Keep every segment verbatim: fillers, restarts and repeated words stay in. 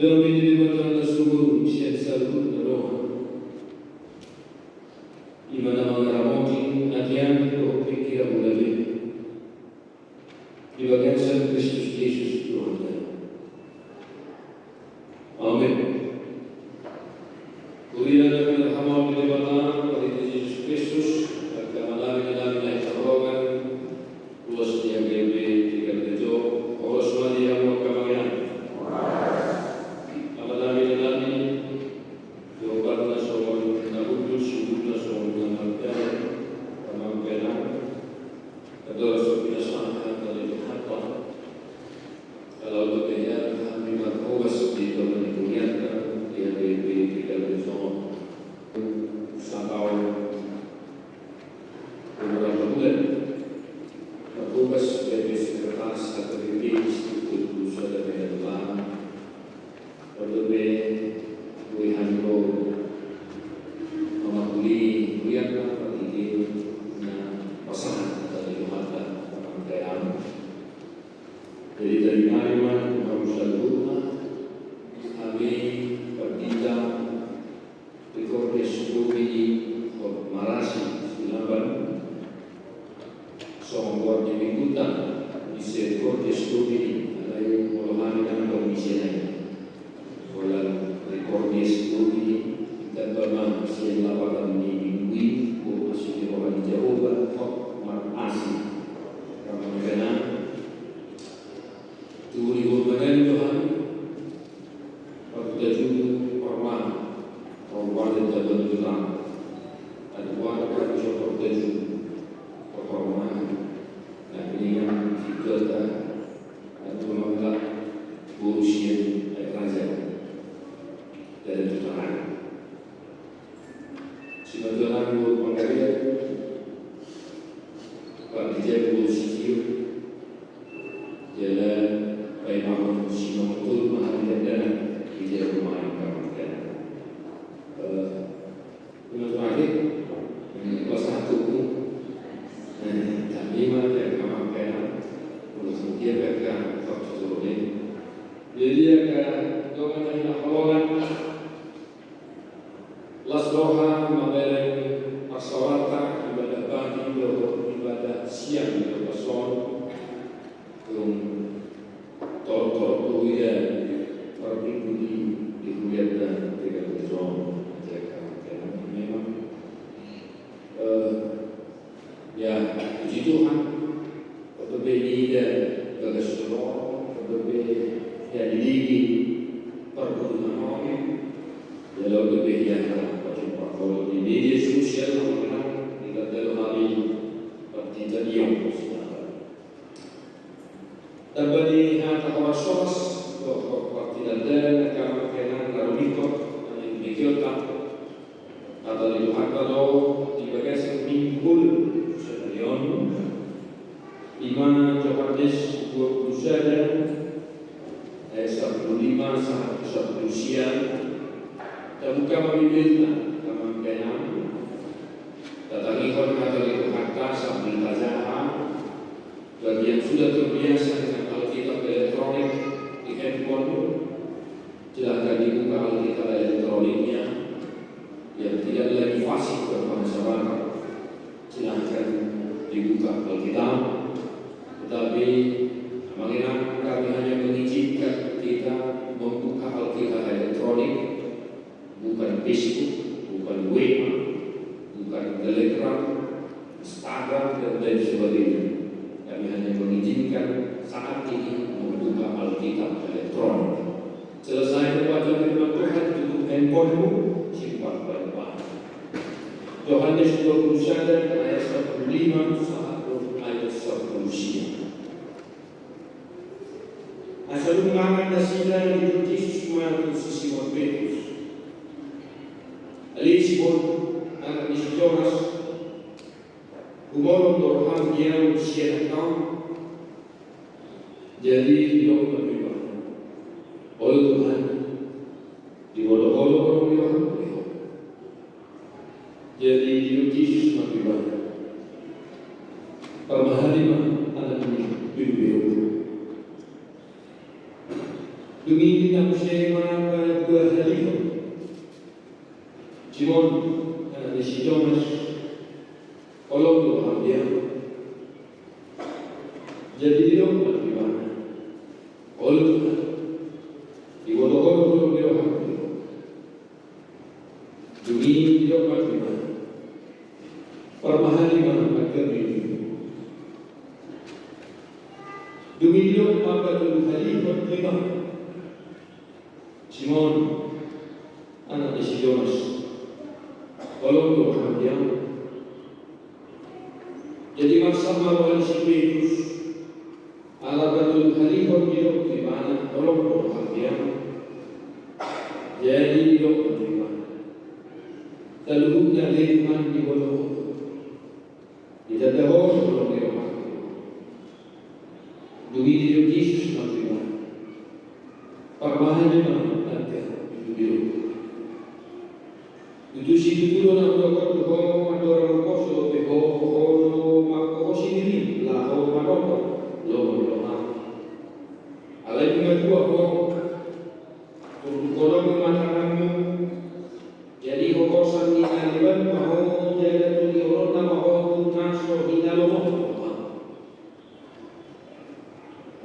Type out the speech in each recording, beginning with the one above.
Dame ni Debata na sumurung sian saluhut na roha, i ma na mangaramoti atean dohot pingkiranmuna be. Di bagasan Kristus Jesus Tuhanta. Amen. Huria na pinarhahamaranggi ni Debata, marhite Jesus Kristus, angka amanami, inanami na hinaholongan, ruas di H K B P tiga puluh tujuh, horas ma di hamu angka amang inang. Amanami, inanami, di ompunta songon na hundul, sungkutta songon na mardalan, amang inang. Andorang so pinasahat hata ni Tuhanta, laho ma hita marhobas di tonga ni hurianta di H K B P tiga puluh tujuh on. Sataon umur angka bulan marhobas sebagai sekretaris H K B P di Distrik dua puluh sada Medan Barat. Lalu be, boi hami do mamangkuli hurianta marhite na pasahat hata ni Tuhanta, amang inang. Jadi, taringot ma tu hamu saluhutna, hami pandita Recordias Domini hot marasi Silaban. Songon goar ni minggunta, Misericordias Domini, alai molo hami nang do misi nai. Holan Recordias Domini, ditamba ma sian lapatan ni minggu i, boha asi ni roha ni Jahowa, hot marasi. Amang inang, tu ni boru mangan do hami, partajun parma, parma dan tajun juta. Aduan kami so partajun parma. Na piningan si Debata, aduan mangala boru sian Aek Raja. Dalan tu tangan. Simatua nami boru Panggabean, Pak Rijal boru Sitio, jala paimahon simangotor ma hami dana, Rijal rumah angka mangkana. Eh, Ima terakhir, ini kuasa aku. Nah, kami mah ya kamar kena, urusan dia mereka waktu turun ini. Jadi ya kan, doa dari Allah. Las roha mamereng parsaoranta ibadah pagi dohot ibadah siang dohot son. Tung tortor tu ia marminggu di hurianta tiga puluh son. Jaga memang, eh, Ya, puji Tuhan. Dope niida bagas jolo, dope ya, diligi parguru na mami. Ya, dope ya, pajumpa di media sosial, di kata hami, di tadi yang Tamba ni hata horas-horas dohot partinandan na kamarkenan na rumingkot na ningkot. Hata ni Tuhanta do di bagasan minggu sadari on. Ima Johannes dua puluh sada ayat sapuluh lima sahat tu sapuluh sia. Tabuka ma Bibelta, kamarkenan. Tatangihon hata ni Tuhanta sambil tajaha. Bagi yang sudah terbiasa dengan Alkitab elektronik di handphone, silahkan dibuka Alkitab elektroniknya. Yang tidak lagi fasih berbahasa Batak, silahkan dibuka Alkitab. Tetapi, Amang Inang, kami hanya mengizinkan kita membuka Alkitab elektronik, bukan Facebook, bukan W A, bukan Telegram, Instagram, dan lain sebagainya. Kami hanya mengizinkan saat ini membuka Alkitab elektronik. Selesai membaca firman Tuhan, tutup handphonemu, simpan baik-baik. Yohanes dua puluh sada ayat sapuluh lima sahat tu ayat sapuluh sia. Asa dung mangan nasida, didok Jesus ma tu si Simon Petrus: Ale Simon, anak ni si Jonas, humolong do roham di ahu sian angka on? Jadi didok ma tu ibana: Olo Tuhan, diolok-olok roha ni roham. Jadi didok Jesus ma tu ibana: Parbahari ma anak ni beberu. Dung i na muse Paduahalihon, Simon, anak ni si Jonas, holong do roham di ahu. Jadi didok ma tu ibana: Olo Tuhan, diboto Ho do holong ni rohangku. Dung i didok ma tu ibana: Parmahan i ma angka duit i. Dung i didok ma patoluhalihon tu ibana: Simon, anak ni si Jonas, holong do roham di ahu. Jadi marsak ma roha ni si Petrus, ala patoluhalihon didok tu ibana: Holong do roham di ahu. Jadi didok ma tu ibana: Saluhutna, ale Tuhan, diboto Ho do. Ditanda Ho do holong ni rohangku. Dung i didok Jesus ma tu ibana: Parmahan i ma angka duit i. Tutu situtu do na hudok tu ho, andorang umposo dope ho, ho do mangkohosi dirim laho manopot lomo ni roham. Alai nunga tua ho, tunduk holong ma tanganmu, jadi hohosan ni na leban ma ho, jala tuli holongna ma ho tu na so hinalomohon roham.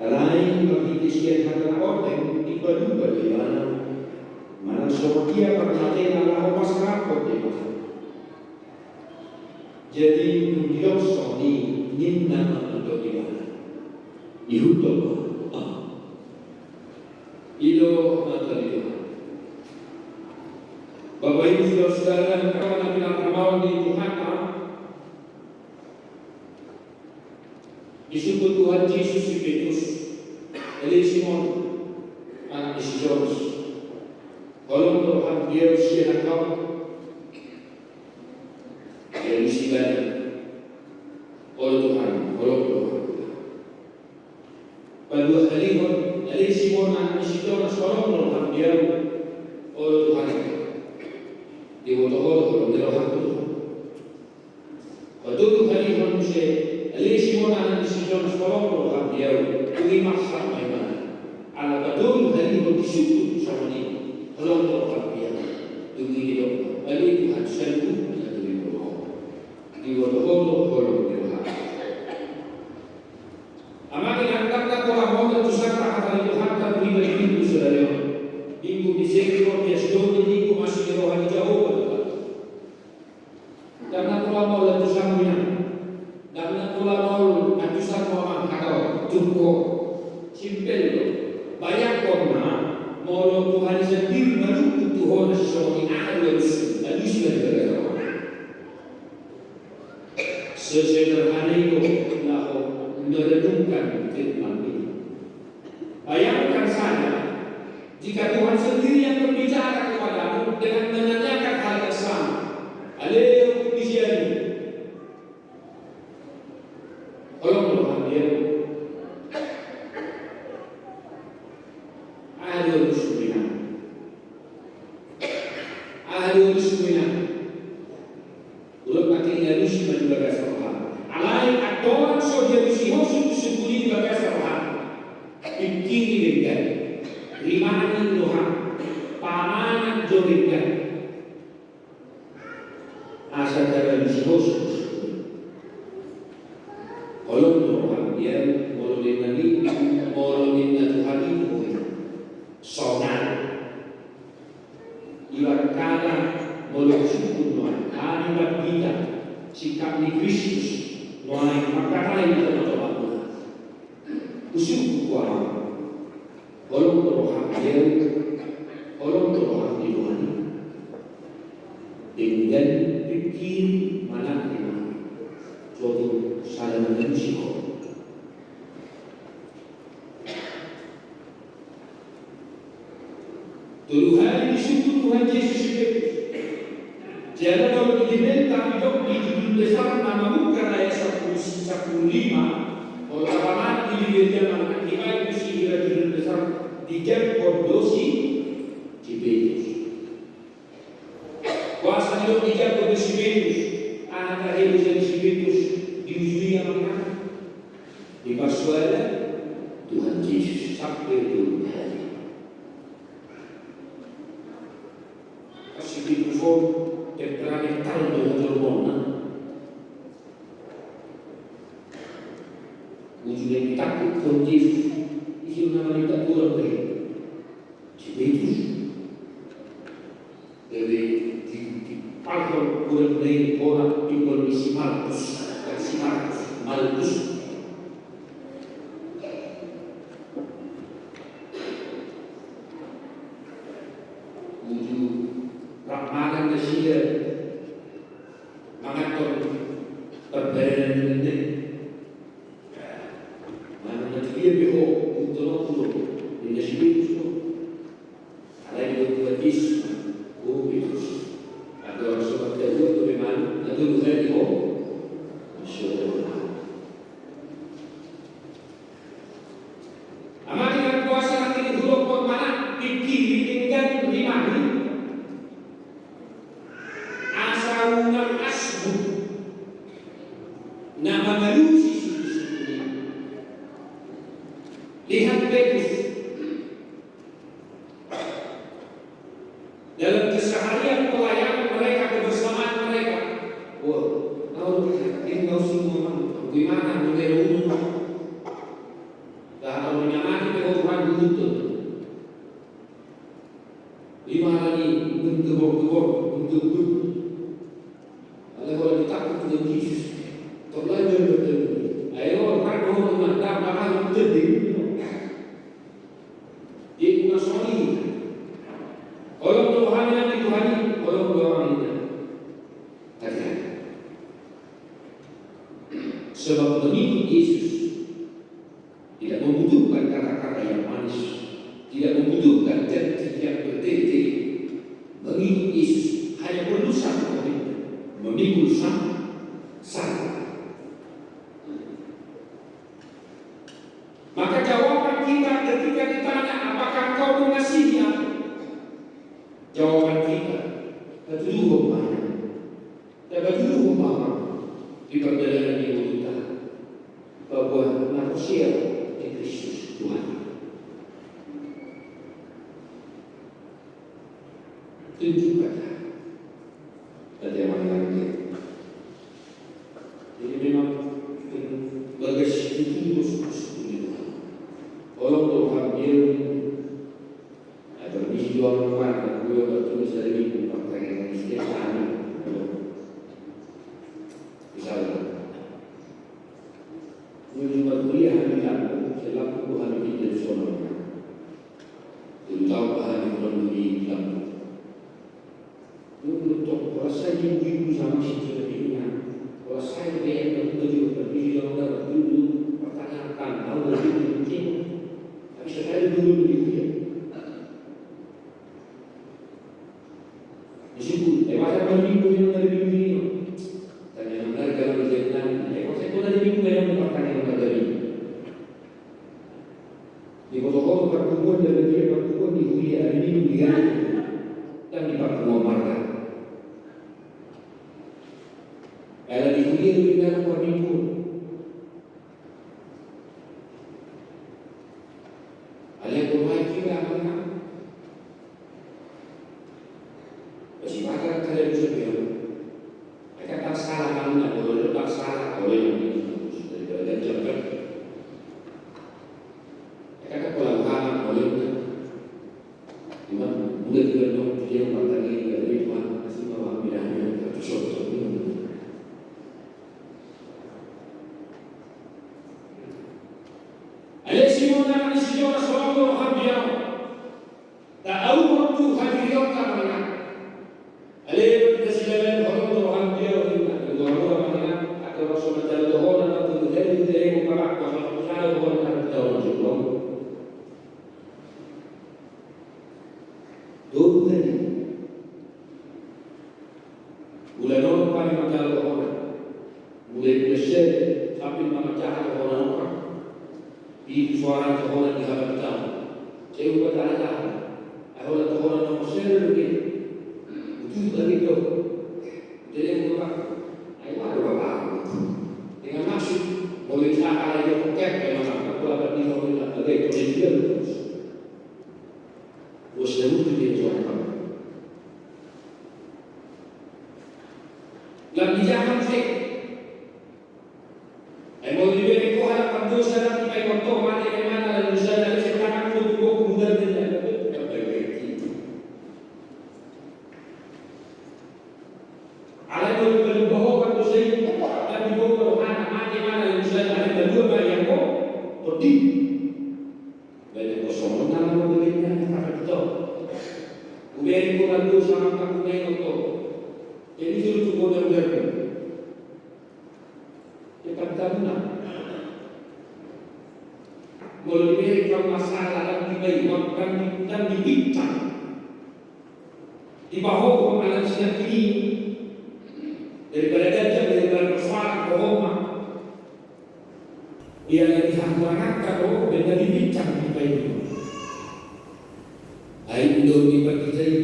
Alai marhite sian hata na otik, dipaduka do ibana manang songon dia parmatena laho pasangapon Debata. Jadi dung didok songon i, ninna ma tu ibana: Ihuthon ma ahu. I do hata ni Tuhan. Bapak Ibu, saudara-saudara, kawan na pinarhamaol ni Tuhanta, disungkun Tuhan Jesus si Petrus: Ale Simon, anak ni si Jonas, holong do roham di ahu sian angka on? Dialusi ibana: Olo Tuhan, holong do rohangku. Paduahalihon: Ale Simon, anak ni si Jonas, holong do roham di ahu? Olo Tuhan, diboto Ho do holong ni rohangku. Patoluhalihon muse: Ale Simon, anak ni si Jonas, holong do roham di ahu? Dung i marsak ma ibana. Ala patoluhalihon disungkun songon i: Holong do roham di ahu? Dung i didok: Ale Tuhan, saluhutna do diboto Ho. Diboto Ho do holong ni rohangku. Amang inang, ndang na pola maol antusanta hata ni Tuhanta tu hita di Minggu sadari on. Minggu di Zikir, Ordinas Domini, Minggu asi ni roha ni Jahowa do hita. Ndang na pola maol antusanmu, inang. Ndang na pola maol antusanmu, amang, hata on. Tung ho. Simpel do. Bayangkon ma, molo Tuhan i sandiri manungkun tu ho na sisongon i, aha do alusmu? Alusi ma di bagasan roham. Sesederhana i do laho merenungkan firman-Nya. Bayangkan saja, jika Tuhan sendiri yang berbicara kepadamu dengan menanyakan hal yang sama, "Ale, di sian, holong do roham di ahu?" Aha do alusmu, inang? Aha do alusmu, inang? Olo, nangkin dialusi ma di bagasan roham. Alai andorang so dialusi ho sungkunsungkun i di bagasan roham, pingkiri denggan, rimani do roham, pamanat jo denggan. Asa taralusi ho sungkunsungkun i. Holong do roham di ahu, molo ninna ni, molo ninna Tuhan i tu ho i. Songon i. Ibarat hata, molo husungkun nuaeng, hami pandita, sikap ni Kristus nuaeng mangkatai di tongatongamuna. Husungkun tu Amang, holong do roham di ahu, holong do roham di Tuhan i. Denggan pingkiri, manat rimana. Jolo sada mangalusi ho. Tolu hali disungkun Tuhan Jesus si Petrus. Jala molo di Bibelta didok di Judul Besar na mamungka ayat sampulu, sampulu lima, molo tapamat di Bibelta manang di Bibel, di sihira Judul Besar, dijangkon do si, si Petrus. Boasa didok dijangkon do si Petrus? Aha tahe do jadi si Petrus diujui, amang inang? Dipasuada Tuhan Jesus sampe tolu hali. Si Petrus on, temperamental do hajolmaonna. Uju na ditangkup Tuhan Jesus, ise na manitangkup godang do i? Si Petrus. Jadi di, dipalhon godang do i hona pinggol ni si Malkus, si Markus, Malkus. Uju rap mangan nasida manganhon parbadanan ni inna i. Manang na tu dia pe ho, untunokku do, ninna si Petrus do. Alai didok Tuhan Jesus, o Petrus, andorang so mardabuan dope manuk, na tolu hali ho mansohot ahu. Amang inang, boasa nangkin hudokkon manang pingkiri denggan rimani asa unang asbut na mangalusi suku-suku i. Lihat Petrus. Dalam keseharian pelayanan mereka, kebersamaan mereka. Wah, tahu, ini tahu semua, Bang. Bagaimana, bagaimana? Dah tahu, nyamani, dia orang butuh. Di mana ni, bentuk-bentuk, bentuk-bentuk. Alai holan ditangkup Tuhan Jesus. Tong lain jolo bertemu. Ayo, rap do ho, mantap, maka jadi. Jadi, unang songon i. Holong do hami nang di Tuhan i, holong do hami nang. Hati-hati. Sebab mengikut Yesus tidak membutuhkan kata-kata yang manis, tidak membutuhkan janji yang bertele-tele. Mengikut Yesus hanya perlu satu komitmen, memikul salib. Salib. Maka jawaban kita ketika ditanya, "Apakah engkau mengasihi aku?" Jawaban kita, patuduhon ma, patuduhon ma di pardalanan ni ngolunta, bahwa na porsea di Kristus Tuhan. Tunjukkanlah. Jadi, amang inang. Jadi, memang bagas situtu do suku-suku ni Tuhan. Holong do hami. Agar di situ orang rumah, dan gue bertemu sering di rumah, pengen istri sana. Misalnya. Ujung markuliah hami di Lampung, sai Lampung do hami tinggal di sono. Tolu taon do hami hurang di Lampung. Dulu tong, holan sai di ibu-ibu sama si Jona di rumah. Holan sai di rumah juga, tapi di dalam dapat dulu, pertanyaan, tahu dari ibu-ibu. Tapi sekali dulu di dia. Disebut, eh, masa paling minggu yang dari minggu ini. Tanya yang dari kalau di jalan, eh, masa itu dari minggu yang mau tanya yang dari. Di kota-kota pertemuan dari dia pertemuan di Huria hari Minggu di hari itu. Dan di pertemuan marga. Kalau di Huria lebih dalam perminggu. Alai anggo baen hita, amang inang, sipata kada bisa bilang. Ai kan ndang sala, amang inang, molo ndang sala, molo ndang, daripada ganjang kan. Ai kan ndang pola uhaman, molo ndang. Cuman, udah juga dong, dia rumah tangga ini, dari Tuhan, pasti mau ambil, ambil, terus, terus, terus. Alai Simon anak ni si Jonas, holong do roham di ahu. Tahu waktu hadirionta, amang inang. Alai bagi na silaban, holong do roham di ahu, ninna. Dua roha, amang inang, anggo so manjalo tohonan, na tolu hali hutelehon ma bakku, asa so manjalo tohonan, na tolu hali. Tolu hali. Bulan onom hami manjalo tohonan. Mulai bulan sia sampe manjaha tohonan opat. Pitu soara tohonan di haba di taon. Sai hujaha-jaha. Ai holan tohonan nomor sia do i. Uju lagi do. Jadi, Bapak, ai, waduh, Bapak. Dengan maksud, molo i saha lagi, oke, memang apa, apa, apa, apa, apa, apa, apa, apa, apa, apa, apa, Bos na mutu dia jawab. Ai molo dibereng ho halak pardosa, ndang dipaingot ho mate ma ibana laho di hujana, alai sian tanganmu do tubu, mudar ninna. Alai molo dipalupa ho pardosa i, ndang diboto rohana, mate ma ibana laho di hujana, alai malua ma ia ho, tondi. Baen ho songon na molo dibereng na, kata tu ho. Hubereng ho pardosa, ndang hupaingot ho. Jadi suruh tu kota mudarmu. Tetap tahu na. Molo dibereng ho masalah, ndang dipaingot, ndang di, ndang dipinsang. Dipahohom ala ni sinangkin i. Daripada ganjang, daripada persoalan, hohom ma. Ia na dihahurangankan do, baen na dipinsang dipaingot. Ai do dipaingot i.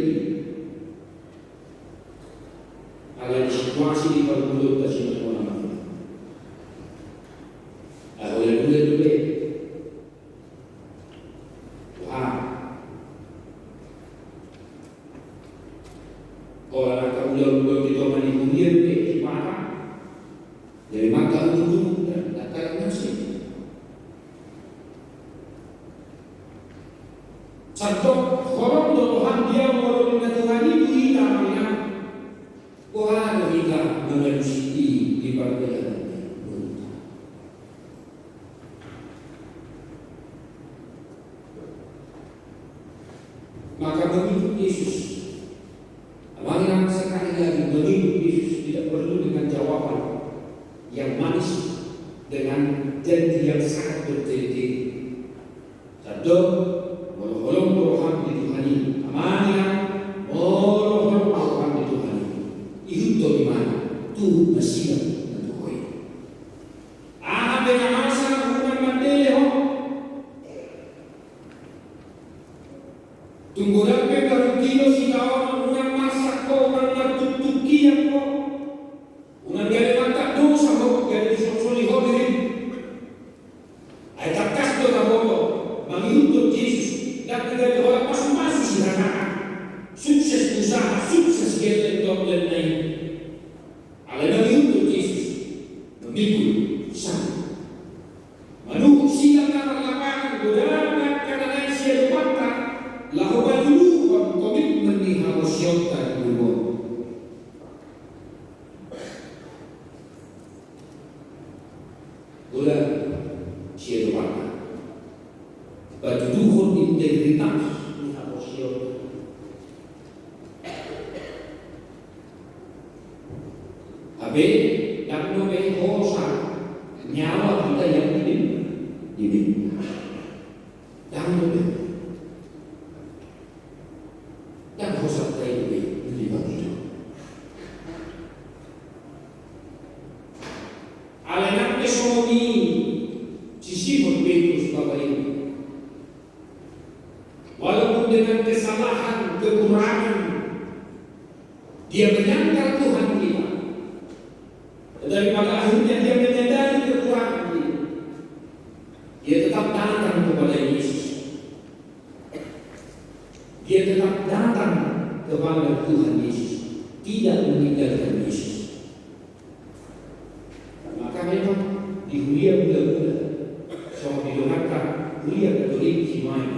Ala ni situasi di parngoluonta sian mona mate. Aho ya dua dua. Wah. Kau anak kau ulang ulang di tonga ni dunia dua di mana? Jadi maka ujung dan kata nasib. Sandok holong do roham dia molo na Tuhan i tu hita amang inang. Boha do hita mangalusi i di pardalanan ni ngolunta? Maka mengikut Yesus. Amang inang, sekali lagi, mengikut Yesus tidak perlu dengan jawaban yang manis, dengan janji yang sangat bertele-tele. Sandok, molo holong do roham di Tuhan i, amang inang, molo holong do roham di Tuhan i, ihuthon ibana tu nasida na tu ho i. Aha pe na masa, unang mandele ho. Tung godang pe parungkilon sitaonon, unang marsak ho, unang martuktukian ho. Unang gabe mangkatdosa ho, gabe disolsoli ho dirim. Ai tangkas do taboto, mangihuthon Jesus, ndang gabe holan pasupasu sihataan. Sukses usaha, sukses gelleng dohot lae-lae. Alai mangihuthon Jesus, memikul salib. Manuhuk silang na marlapahan, godang angka na naeng siadopanta, laho patuluhon komitmen ni haporseaonta di ngolu on. Godang siadopanta. Patuduhon integritas ni haporseaonta. Hape, ndang dope hosa nyawa hita yang dimin-, diminta. Ndang dope. Ndang hosanta i dope, diminta. Alai nang pe songon i si Simon Petrus, Bapak Ibu. Walaupun dengan kesalahan, kekurangan, dia menyangkal Tuhan kita. Tetapi pada akhirnya dia menyadari kekurangan diri. Dia tetap datang kepada Yesus. Dia tetap datang kepada Tuhan Yesus. Tidak meninggalkan Yesus. Maka memang di huria mula-mula, songon didokanta huria Katolik sinuaeng,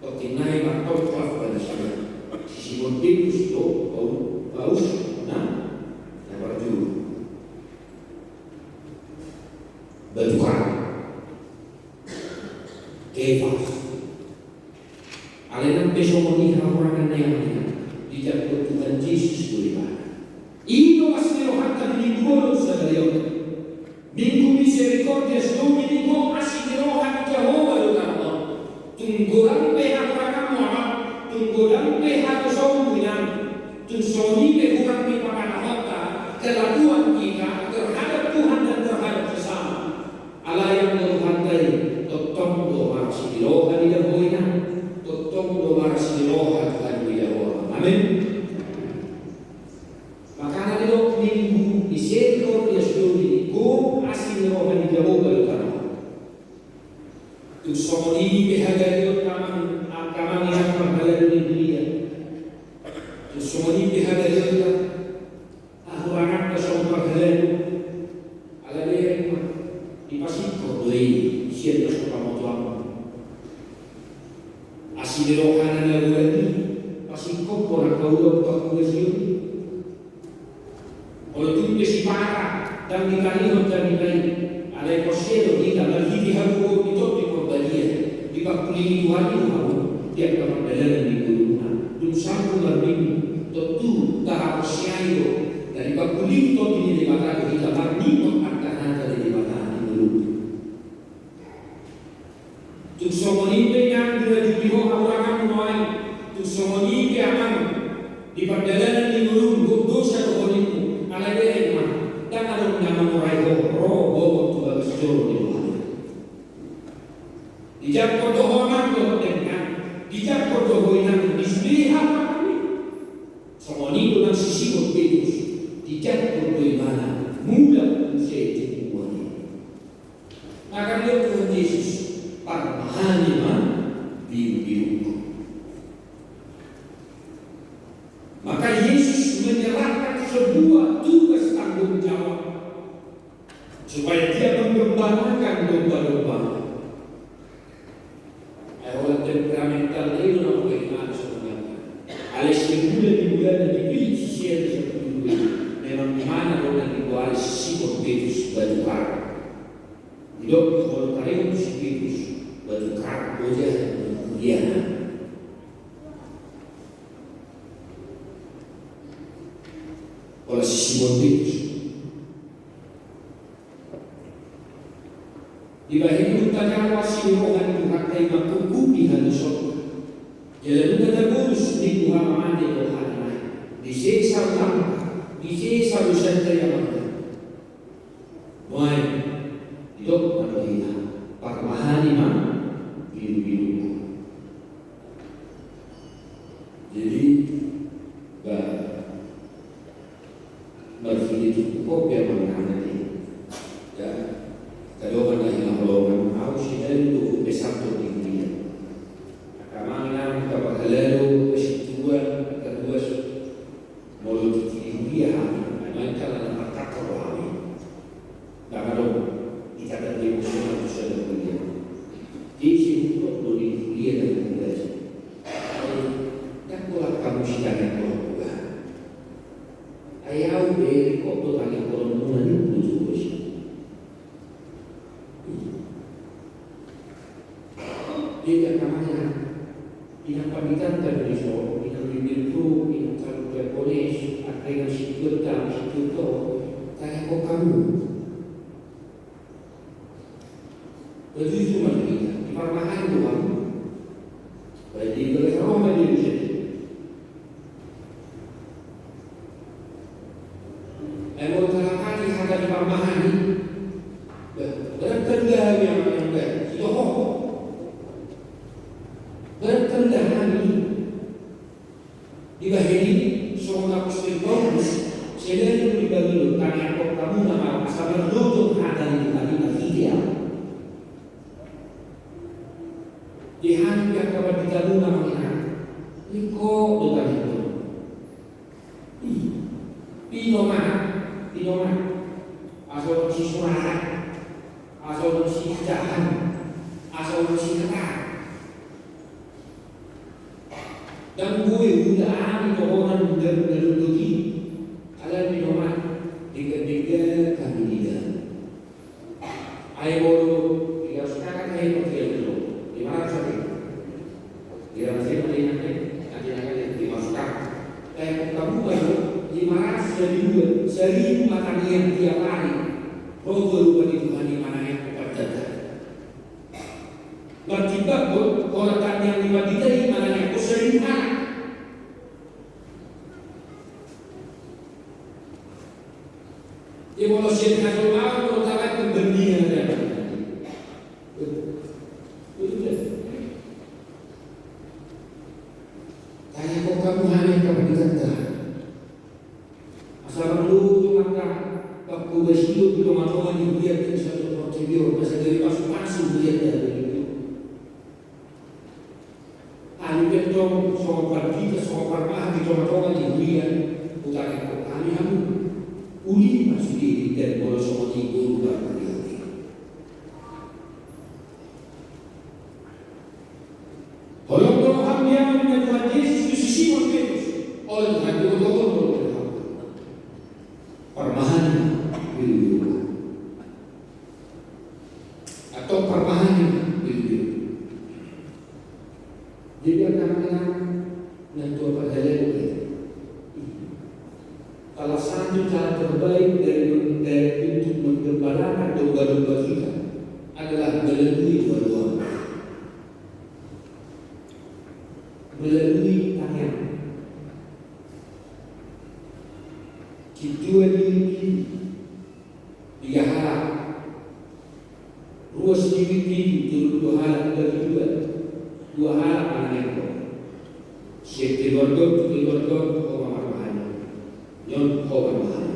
tonti nai martongkat pada suda, si Simon Petrus do pau-, paus na, na parjolo. Batu karang. Kefas. Alai nang pe songon i hahurangan ni amang inang, dijangkon Tuhan Jesus do ibana. I do asi ni rohanta di minggu bolon sadari on. Minggu Misericordias Domini, gok asi ni roha ni Jahowa do tano on. Tung godang pe hahuranganmu amang, tung godang pe hadosaonmu inang, tung songon i pe hurang ni pangarahonta, kelakuan kita terhadap Tuhan dan terhadap sesama. Alai anggo Tuhanta i, tongtong do marasi ni roha ni Jahowa inang, tongtong do marasi ni roha Tuhan ni Jahowa. Amin. Makana didok Minggu Misericordias Domini, gok asi ni roha ni Jahowa do tano on. Tung songon i pe hagarion amang, angka amang inang parhalado ni huria. Tung songon i pe hagarion, hahuranganta songon parhalado Hami hot hami nai, alai porsea do hita marhite hagogoon ni Tondi Porbadia, dipangkulingi Tuhan i do hamu di angka pardalanan ni ngolumuna. Dung sanggup marminggu, tontu tahaporseai do na dipangkulingi Tondi ni Debata do hita marningot angka hata ni Debata di ngolumuna. Tung songon i pe inang, di rajumi ho hahuranganmu nuaeng. Tung songon i pe amang, di pardalanan ni ngolum, dosa dohononmu, alai bereng ma, ndang adong na mangurai ho ro dohot tu bagas joro ni Tuhan. Dijangkon do ho amang dohot denggan, dijangkon do ho inang, di sude hami. Songon i do nang si Simon Petrus, dijangkon do ibana mulak muse tu punguan i. Maka didok Tuhan Jesus, parmahani ma birubirungku. Maka Yesus menyerahkan sebuah tugas tanggung jawab supaya dia menggembalakan domba-domba. Ai holan temperamental do i do na mungkin ima songon i. Alai sian bulan di bulan na dipillit si Simon Petrus, memang imana do na diboan si Simon Petrus batu karang. Didok molo taringot si Petrus, batu karang do i, jadi dia. Holan si Simon Petrus. Dibahen i dung tajalo asi ni roha ni Tuhanta i mangkungkung di halusonna. Jala nunga tabolus ni Tuhan mate rohana nai. Disesa rohanta, disesa dosanta i amang. Nuaeng, didok ma tu hita, parmahani ma birubirungku. Jadi, ba, marhite tung kopi amang nangkin i. Ya, tadok ma na hinaholongan, au sinalu do hupesanhon di huria. Angka amang inang, angka parhalado, angka sintuan, angka ruas. Molo di huria hami, ai main kan ala partangkap do hami. Ndang adong ikatan emosional tu sada huria. Jadi si huria do di huria dan huria si. Ai ndang pola hamu sitangiang pola pola. Ai au be ringkot do tangiang pola muna ni putu si. Jadi angka amang inang, inang panditanta do dison, inang bibir tu, inang kaluarga pones, angka inang sintuanta, sintuanta, tangianghon hamu. Bajujur ma tu hita, diparmahani do hamu. Baen di bagasan roha ma dia bisa. Ai molo tarapati hata ni parmahani, bah, berarti nda hami yang, yang baik. Sudah ho. Berarti nda hami. Dibahen i songon apostel Paulus, selalu dibahen do tangianghon hamu na asa marloto hata ni Tuhan i marhite au. Di hami pe angka pandita muna amang inang, ringkot do tangianghon. Pinomat, pinomat. Asa unang sisuratan, asa unang sijahan, asa unang sihataan. Ndang boi huula hami tohonan na dungdung i. Alai pinomat, denggan-denggan hami dida. Ai molo tiga ratus kakak, ai molo tiga ratus, lima ratus ate. Tiga ratus ate, ate, ate, lima ratus kakak. Ai molo hamu baru lima ratus, seribu, seribu ma tangiang tiap hari. Roto rupa di Tuhan i manangianghon pandita. Martimbang do, holan tangiang ni pandita i manangianghon seribu halak. Ia molo sian hajolmaon do tabaen perbandingan, ya. Tangianghon hamu hami angka panditanta. Asa marloto angka panghobasion di tongatonga ni hurianta di saluhut portibi on, asa gabe pasupasu hurianta. Hami pe tong songon pandita, songon parmahan di tongatonga ni huria, hutangianghon hami hamu. Uli ma sude di dan molo songon i boru parhuriaon i. Holong do roham nian, ninna Tuhan Jesus tu si Simon Petrus. Olo, Tuhan, dibotohon do roham. Parmahani ma, ilu-ilu. Baik dari, dari untuk menggembalakan domba-domba kita adalah melalui dua-duanya. Melalui tangiang. Sintua di, di, di halak. Ruas ni wiki, turun dua halak, dua dua. Dua halak manang eko. Sian keluarga tu keluarga, ho ma marmahali. Nion ho marmahali.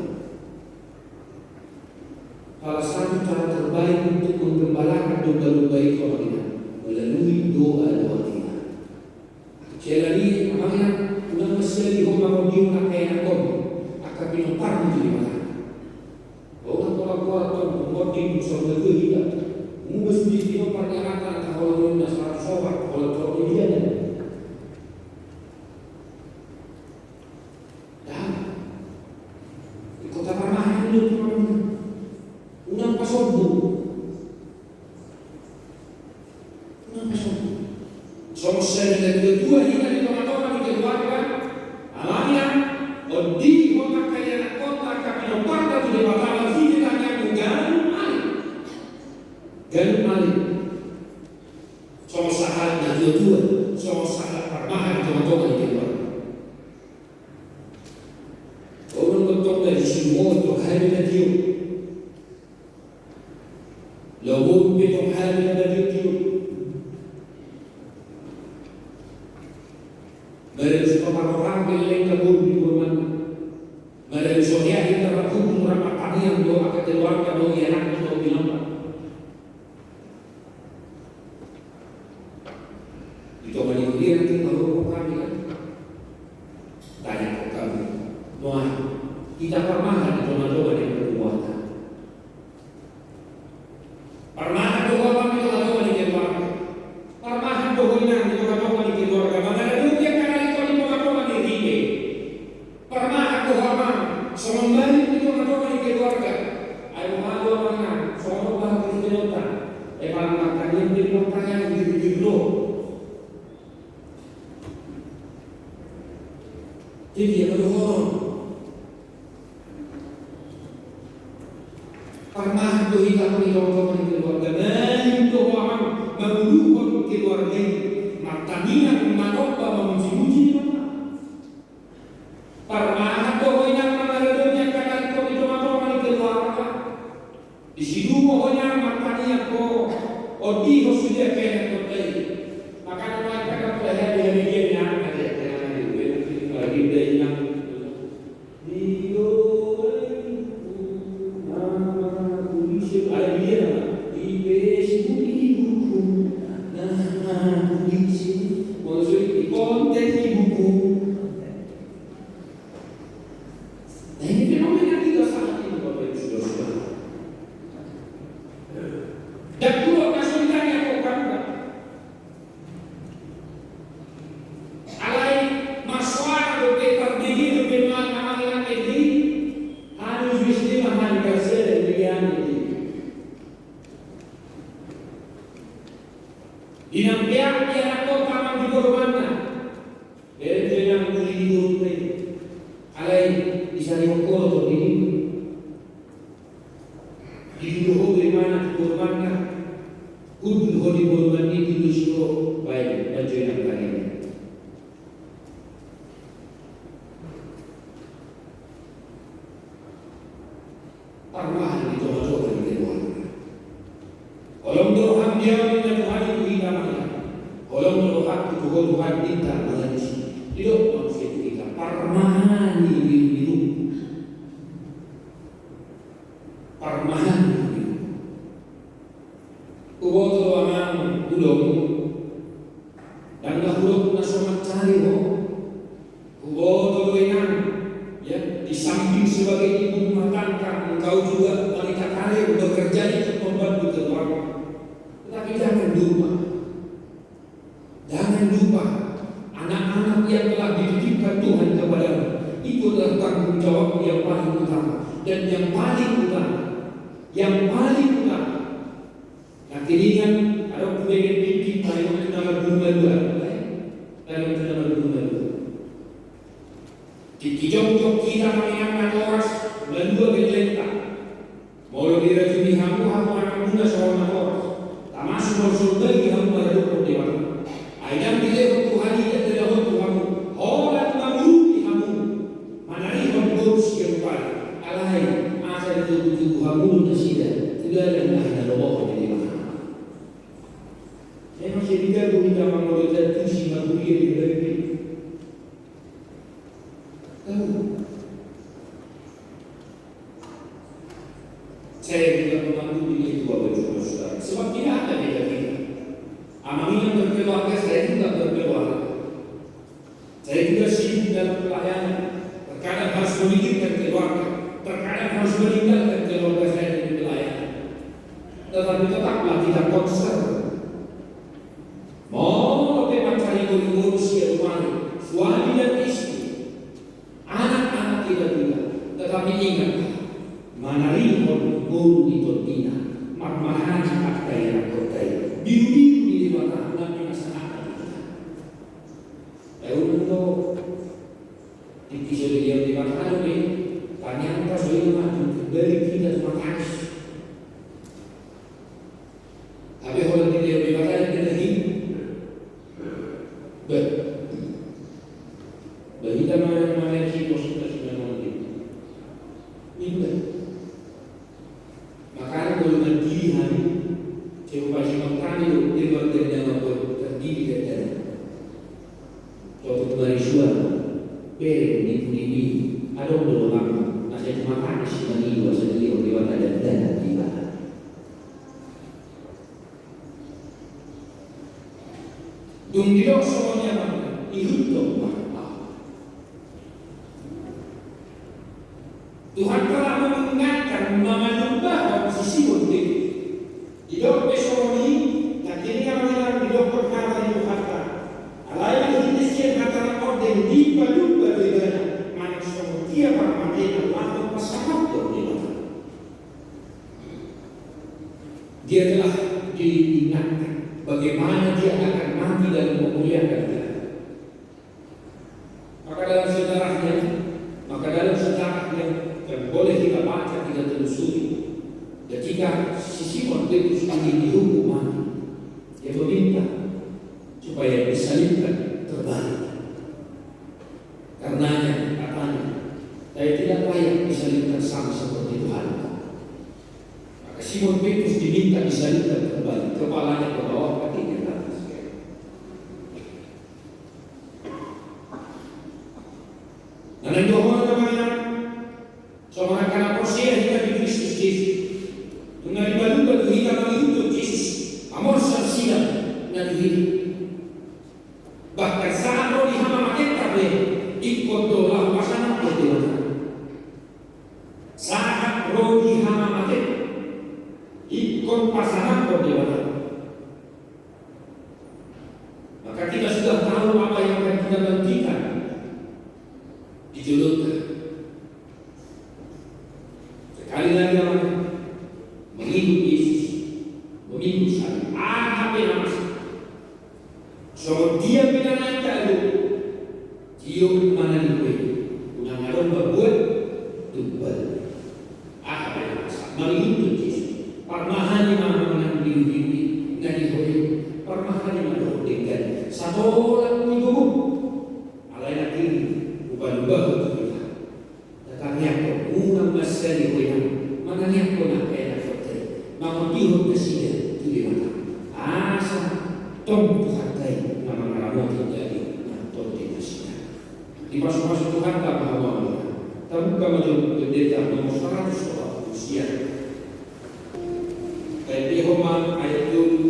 Salah satu cara terbaik untuk menggembalakan domba-domba itu apa, melalui doa-doa kita. Siala ni, amang inang, unang masiali ho mangondiho angka ianakhon, angka pinomparmu tu Debata. Unang pola-pola tong, modi, songon na dua hita. Mubas di pinompar ni amanta na tahaholongi na saratus opat, holan tu dia na. Dang. Ingkon taparmahan do tu amang inang. Unang pasombong. Songon sadia na dua-dua hita di tonga-tonga ni keluarga, amang inang, ondihon angka ianakhonta, angka pinomparta tu Debata marhite tangiangmu ganup ale. Ganup ale. Songon sahalak na dua-dua, songon sahalak parmahan di tonga-tonga ni keluarga. Unang tongtong na disi mo, tong hami na tio. Lobo pe tong hami na badia tio. Maradophon panorang leleng na boru ni borumanna. Maradophon ia hita rap hukum rap martangiang do angka keluarga do ianakhon do pinompar. Di tonga ni huria na tinggal, ro hami kan. Tanya ho hami. Nuaeng. Hita parmahan di tonga-tonga ni perbuatan. Parmahan do ho amang di tonga-tonga ni keluarga. Parmahan do ho inang di tonga-tonga ni keluarga. Mangaradopi angka na ringkot di tonga-tonga ni ride. Parmahan do ho amang, songon bayu di tonga-tonga ni keluarga. Ai boha do amang inang, songon on bahen ni keluarga. Emang martangiang pe di partangiang, di, di, di, do. Jadi, ia ma dohonon. Parmahan do hita di tonga-tonga ni keluarga. Bayu do ho amang manguluhon keluarga i martangiang, manomba, mamuji-muji Debata. Parmahan do ho inang mangaradopi angka na ringkot di tonga-tonga ni keluarga. Disi do ho inang martangiang ho, ondihon sude angka ianakhonta i. Makana nuaeng kan pola hea di hami dia inang, ate, ate, ate, ate, ate, ate, inang. Di do, eh, nama polisi, ada dia nama. Di Facebook ibuku, nama polisi. Maksud di konten ibuku. Nah, ini fenomena kita saat ini, Bapak Ibu Saudara-saudara. Dan pulo kasulitannyakokan, alai marsoara dope, tarbege dope nuaeng amang inang, edi anu jus lima hari karseda di anu di. Di nang peak ianakhonta amang di borumanna. Bereng jo inang uli di boru pe. Alai disarihon ho do tong i. Didudo ho do imana tu borumanna. Hundul ho di borumanna i, didudo si ho. Baen, baen jo inang tangihon. Parmahan di tonga-tonga ni keluarga. Holong do roham, dia ninna Tuhan i tu hita, amang inang. Holong do rohangku tu ho Tuhan, ninta manganisi. Didok manusia tu hita, parmahani birubiru. Parmahani birubiru. Huboto do amang, hudok. Ndang na hudok na so mansai ho. Huboto do inang, ya, di samping sebagai ibu rumah tangga, engkau juga wanita karir, bekerja ikut membantu keluarga. Tetapi jangan lupa, jangan lupa, anak-anak yang telah dititipkan Tuhan kepadamu, itu adalah tanggung jawab yang paling utama. Dan yang paling utama, yang paling utama, nangkiningan, adong hubege tingki, palingon tu na marguru madua, palingon tu na marguru madua. Tingki jongjong hita, amang inang, natoras, Lam dua gellengta. Molo dirajumi hamu, hamu anakmuna songon na horas, tamasu molo so umbagi hamu maradophon Debata. Ai ndang dilehon Tuhan i, ndang dilehon tu hamu holan mangurupi hamu, manarihon boru sian umpari. Alai asa ditogutogu hamu do nasida tu dalan na hinalomohon ni Debata. Memang sai digagu hita mangoloi tusi, maguria di balik. Tahu. Saya juga memanduli itu, Bapak Ibu Saudara. Sebab tidak ada beda kita. Amang inang berkeluarga, saya juga berkeluarga. Saya juga sibuk dalam pelayanan. Terkadang harus meninggalkan keluarga. Terkadang harus meninggalkan keluarga saya demi pelayanan. Tetapi tetaplah kita concern. Molo pe mansai boru-boru sian umpari, suami dan istri, anak-anak kita juga, tetapi ingat, manarihon boru ni tondina, marmahani angka ianakhonta i, birubiru ni Debata na pinasahatna di hita. Tahu do, di kisah dia di mata anu ni, ternyata so i ma, kembali kita tu matangis. Hape holan dilehon Debata i, dilehon i. Bah. Bah, hita ma, mana si bos kita sudah ngomong gitu. Indah. Makanya kalau mandiri hari, coba simpan kami dulu, dia baru dari dalam buat terdiri dari dalam. Suatu kemarin suara, bere, nipu, nipu, adong dulu kamu, asa cuma kami si manidu, asa dia, dia, dia, dia, dia. Dung didok songon i ma, ihut do ma. Tuhan telah mengingatkan, mamanumbahon si Simon Petrus. Didok pe songon i, nangkining amang inang, didokkon hata ni Tuhanta. Alai marhite sian hata na ondeng, dipalumba do ibana, manang songon dia parmatena laho pasangapkon Debata. Dia telah diingatkan bagaimana dia akan mati dan memuliakan Tuhan. Maka dalam sejarahnya, maka dalam sejarahnya, yang boleh kita baca, kita telusuri, ketika si Simon Petrus ingin dihukum mati, dia meminta supaya disalibkan terbalik. Karenanya, katanya, "Saya tidak layak disalibkan sama seperti Tuhan." Maka Simon Petrus diminta disalibkan kembali, kepalanya ke bawah, kakinya ke atas. Nah, na nidok on, teman-teman, songon angka na porsea hita di Kristus Jesus, na dipalumba tu hita mangihuthon Jesus, amor sa silang na tu hita. Bahkan sahat ro di hamamatenta pe, ingkon do laho pasangaphon Debata. Sahat ro di hamamatenta, ingkon pasangaphon Debata. Maka kita sudah tahu apa yang akan kita nantikan di jolonta. Sekali lagi, amang, mengikut Yesus, memikul salib, aha pe na masa. Songon dia pe na naeng talu, tio ma na niboto, unang adong pabuat tumbal. Aha pe na masa, mangihuthon Jesus. Parmahani ma manang birubiru i na di ho i, parmahani ma dohot denggan satolang ni gogo. Alai nangkin hupalumbahon tu hita. Tangiangkon, unang mansai ho inang, manangiangkon angka ianakhonta i, mangondihon nasida tu Debata. Asa tong Tuhanta i na mangaramoti daging nang tondi nasida. Dipasupasu Tuhanta ma hamu, amang inang. Tabuka ma jo Pendeta nomor seratus opat puluh sia. Taendehon ma ayat tolu